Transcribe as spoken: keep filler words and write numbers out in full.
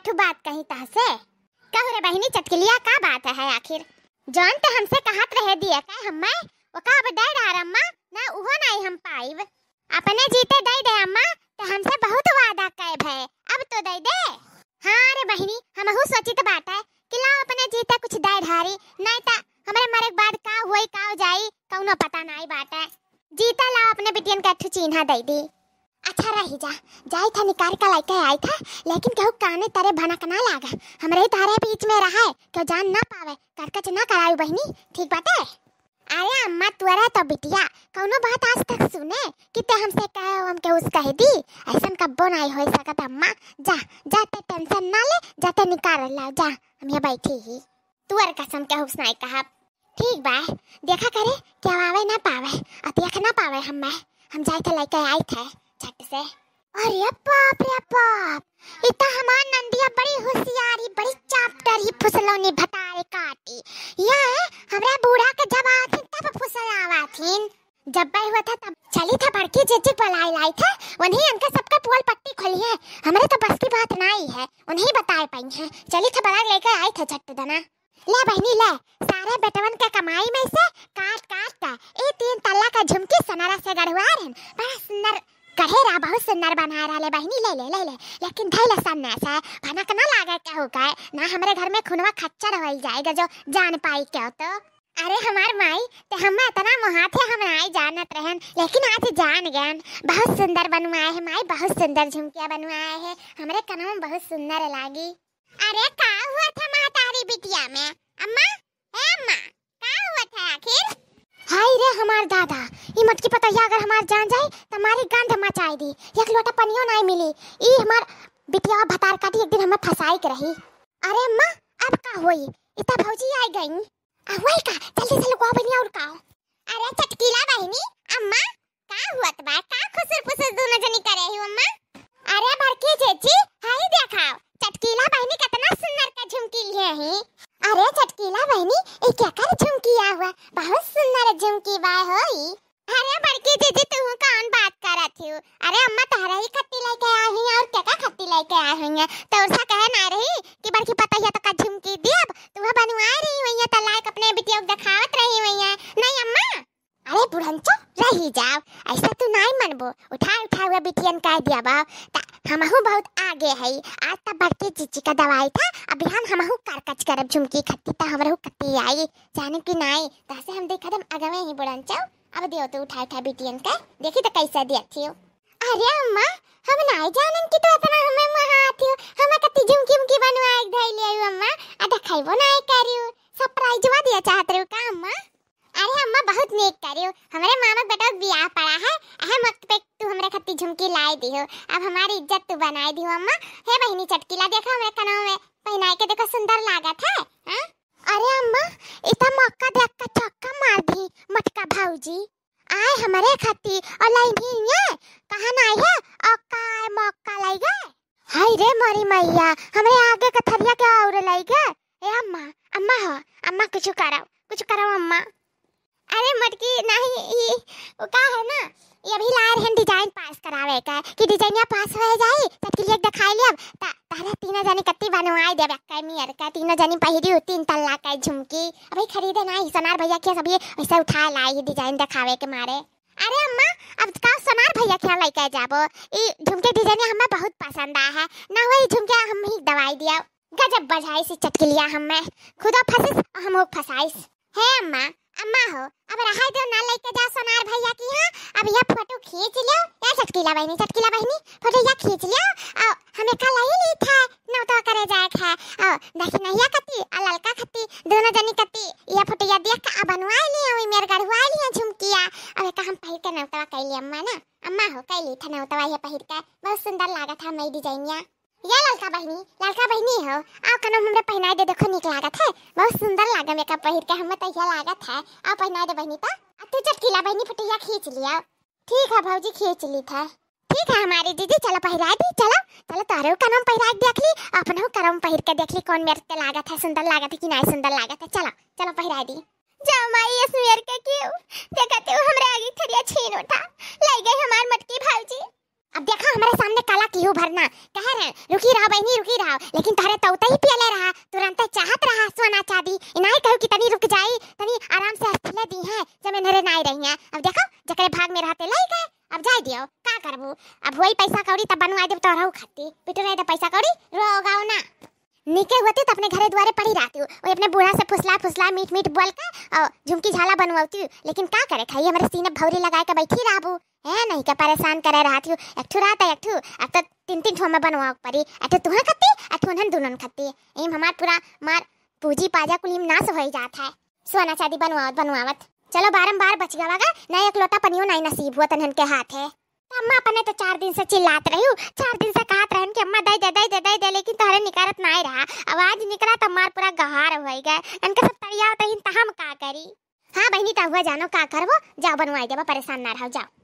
ठु बात कही तहसे। कहू रे बहिनी चटकिलिया, का बात है आखिर? जौन ते हमसे कहत रहे दिए का हम्मे, ओका अब दे डार अम्मा, ना उहो नाई हम पाइब। अपने जीते दे दे अम्मा, ते हमसे बहुत वादा कए भए, अब तो दे दे। हाँ रे बहिनी, हमहू सोचित बाटे कि लाओ अपने जीते कुछ दे ढारी, नाई त हमरे मरे के बाद का होई का जाई, कौनो पता नाई बाटे। जीते लाओ अपने बिटियन के एक ठु चीन्हा दे दी। अच्छा रही जा, जाई था निकार का लइके आई था, लेकिन केहू काने तरे भनक ना लागे, हमरे ही तारे बीच में रहे, केहू जान ना पावे, करकच ना कराई बहिनी, ठीक बाटे? अरे अम्मा, तोरा तो बिटिया कौनो बात आज तक सुने कि ते हमसे कहे हो, हम केहू से कह दी? ऐसन कब्बो नाई हो सकत अम्मा। जा, जा ते टेंशन ना ले, जा ते निकार ला, जा, हम यहाँ बैठी ही। तुअर कसम के हुक्स नाई कहब। ठीक बा, देखा करे क्या आवे ना पावे, और देख ना पावे हम, मैं, हम जाए थे लेके आई थे झट से। अरे बाप रे बाप, इता हमार नंदिया बड़ी होशियारी, बड़ी चापटरी, फुसलौनी भतारे काटी। ये हमरा बूढ़ा के जब आवथिन तब फुसलावथिन। जब बे हुआ था तब चली था बड़की जीजी बुलाई लाई था, उन्हीं इनका सबका पोल पट्टी खोली है। हमरे तो बस की बात नाई है, उन्हीं बताए पाई है। चली था बड़ा लेके आई था झट दना। ले बहिनी ले, सारे बेटवन के कमाई में से काट काट के ई तीन तल्ला का झुमकी सोनारा से गढ़वार हन। बड़ा सुंदर गढ़े रहा, बहुत सुंदर बनाए रहा। ले बहिनी ले ले ले ले, लेकिन धैले सन्ने से भनक न लागे केहू के, ना हमरे घर में खुनवा खच्चर होई जाएगा जो जान पाई क्यों तो। अरे हमार माई, ते हम्मे इतना मोहात है हम नाई जानत रहन, लेकिन आज जान गयन। बहुत सुंदर बनवाए है माई, बहुत सुंदर झुमकिया बनवाए है, हमरे कनवा में बहुत सुंदर लागी। अरे का हुआ था महतारी बिटिया में? अम्मा, ए अम्मा, का हुआ था आखिर? हाय रे हमार दादा, ई मटकी पतोहिया अगर हमार जान जाई त मारी गंध मचाई दी। एक लोटा पनियो नाई मिली। ई हमार बिटिया भतार काटी एक दिन हमें फंसाई के रही। अरे अम्मा, अब का होई? इता भौजी आई गई। आ वही का, जल्दी से लुकाओ बहिनी और का। अरे चटकीला बहिनी, अम्मा, का हुआ त बा? का खुसुर फुसुर दोनों जनी करे ही अम्मा? अरे बड़की जीजी, हाई देखाओ, चटकीला बहिनी कितना सुंदर का झुमकी लिए ही। अरे चटकीला बहिनी, ई क्या कर झुमकी आ हुआ? बहुत सुंदर झुमकी बा होई। अरे बड़की जीजी, तू कौन बात करत हो? अरे अम्मा तहरा ही खत्ती लेके आई हुई और क्या का खत्ती लेके आई हुई है? तो उनसे कहे ना रही कि बड़की पतोहिया तो का झुमकी दियब, तू बनवाए रही हुई है, तो लायक अपने बिटिया को दिखावत रही हुई है। नहीं अम्मा, अरे बुढ़नचो, रही जाओ, ऐसा तू नाई मनबो। उठा उठा हुआ बिटियन कह दिया बा, ता हमहू बहुत आगे है। आज तक बड़की जीजी का दवाई था, अभी हम हमहू करकच करब झुमकी खत्ती, ता हमरहू कत्ती आई, जाने की नाई, तहसे हम देखा दम अगवे ही बुढ़नचो। अब दियो तू उठा उठा बिटियन का, देखी तो कैसा दिया थियो। अरे अम्मा, हम नाई जानन कि तू इतना हमें महात हो, हमें कत्ती झुमकी उमकी बनवाए के धई ले आयु अम्मा, आ देखाइबो नाई करियो, सरप्राइजवा दिया चाहत रहो का अम्मा? अरे अम्मा, बहुत नेक करियो। हमरे मामा के बेटा के बियाह पड़ा है, अहम वक्त पे तू हमरे खत्ती झुमकी लाई दिहो। अब हमारी इज्जत तू बनाए दिहो अम्मा। हे बहिनी चटकीला, देखो हमरे कनवा में पहनाए के, देखो सुंदर लागत है, हाँ? अरे अम्मा, इता मौका देख के चौका मार दी मटका भौजी। आए हमरे खत्ती और लाइन ही ये कहा ना है, और का मौका लाई गए? हाय रे मोरी मैया, हमरे आगे के थरिया के और लाई गए। ए अम्मा, अम्मा हो, अम्मा कुछ करो, कुछ करो अम्मा। अरे मटकी नहीं, ई, वो का है ना, ये अभी लाए रहन design pass करावे का, कि design या pass हो जाई, चटकिलिया के दिखाई लियब, ता, तारा तीनों जनी कत्ती बनवाई देबे, कई मियर का, तीनों जनी पहिरी हो तीन तल्ला का झुमकी। अभी खरीदे नहीं, सोनार भैया के सभी ऐसे उठा लाई design दिखावे के मारे। अरे अम्मा, अब का सोनार भैया के यहाँ लेके जाबो, ई झुमके design हमें बहुत पसंद आया है, ना वही झुमके हम ही दवाई दिया। गजब बजाइस चटकिलिया हमें, खुदा फंसिस और हम फंसाइस। हे अम्मा, अम्मा हो, अब रहाई दो ना लेके जा सोनार भैया की, हाँ? अब यह फोटो खींच लियो, या चटकीला बहिनी, चटकीला बहिनी, फोटो या खींच लियो, और हमें कल ही ली था, नौतवा करे जाए है, और दक्षिणैया कत्ती, और ललका खत्ती, दोनों जनी कत्ती, यह फोटो या देख के अब बनवाए ली, और मेरे गढ़वाए ली झुमकिया, अब एक हम पहिर के नौतवा कैली अम्मा ना, अम्मा हो कैली था नौतवा यह पहिर के, बहुत सुंदर लागत है मई design या। या ललका बहिनी, ललका बहिनी हो, आओ कनवा हमरे पहिनाए दे, देखो नीक लागत है, बहुत सुंदर लागे makeup पहिर के, हमें तो यह लागत है, आओ पहिनाए दे बहिनी तो। आ तू चटकीला बहिनी फोटो या खींच लिया। ठीक है भौजी, खींच ली था। ठीक है हमारी दीदी, चलो पहिराए दी, चलो, चलो तोहरे कनवा पहिराए के देख ली, अपनहू कनवा पहिर के देख ली कौन मेरे ते लागत है, सुंदर लागत है कि नहीं सुंदर लागत है, चलो, चलो पहिराए दी। जाओ माई, ये सुअर के क्यों देखते हो, हमरे आगे थरिया छीन उठा, ले गई हमार मटकी भौजी। अब देखा, हमरे सामने काला किहू भरना। कहे रहे, "रुकी रहा बहिनी, रुकी रहा," लेकिन तहरे तो उतही पियले रहा, तुरंते चाहत रहा सोना चांदी। इनाही कहू कि तनी रुक जाई, तनी आराम से हस्तिले दी है, जब इन्हरे नाई रही है। अब देखो, जकरे भाग में रहते लाई गए, अब जाए दियो, का करबू? अब होई पैसा कौड़ी तब बनवा देब तोहरहू खाती। पिटरे दे पैसा कौड़ी, रोगाओ ना। निके होती तो अपने घरे दुआरे पड़ी रहती हूँ, वो अपने बूढ़ा से फुसला फुसला मीठ मीठ बोल के और झुमकी झाला बनवाती हूँ। लेकिन का करे खाई, हमरे सीने भौरी लगाए के बैठी रहबू। है नहीं के परेशान करे रहती हूँ, एक ठू रहता एक ठू, अब तो तीन तीन ठो में बनवाओ पड़ी, एक ठू तुहन खत्ती, एक ठू उन्हन दुनन खत्ती। एम हमार पूरा मार पूजी पाजा कुल एम नाश होई जात है। सोना चांदी बनवावत बनवावत चलो बारंबार बच गवा गा, ना एक लोटा पनियो नहीं नसीब हुआ तन्हन के हाथ है। तो अम्मा अपने तो चार दिन से चिल्लात रही हूँ, चार दिन से कहत रहन कि अम्मा दे दे, दे दे, दे दे, लेकिन तोहरे निकारत नाई रहा। अब आज निकला तो मार पूरा गहार होई गए। इनके सब तरिया होता ही तो हम का करी? हाँ बहिनी, तो हुआ जानो का करबो, जाओ बनवाई देबा, परेशान ना रहो, जाओ।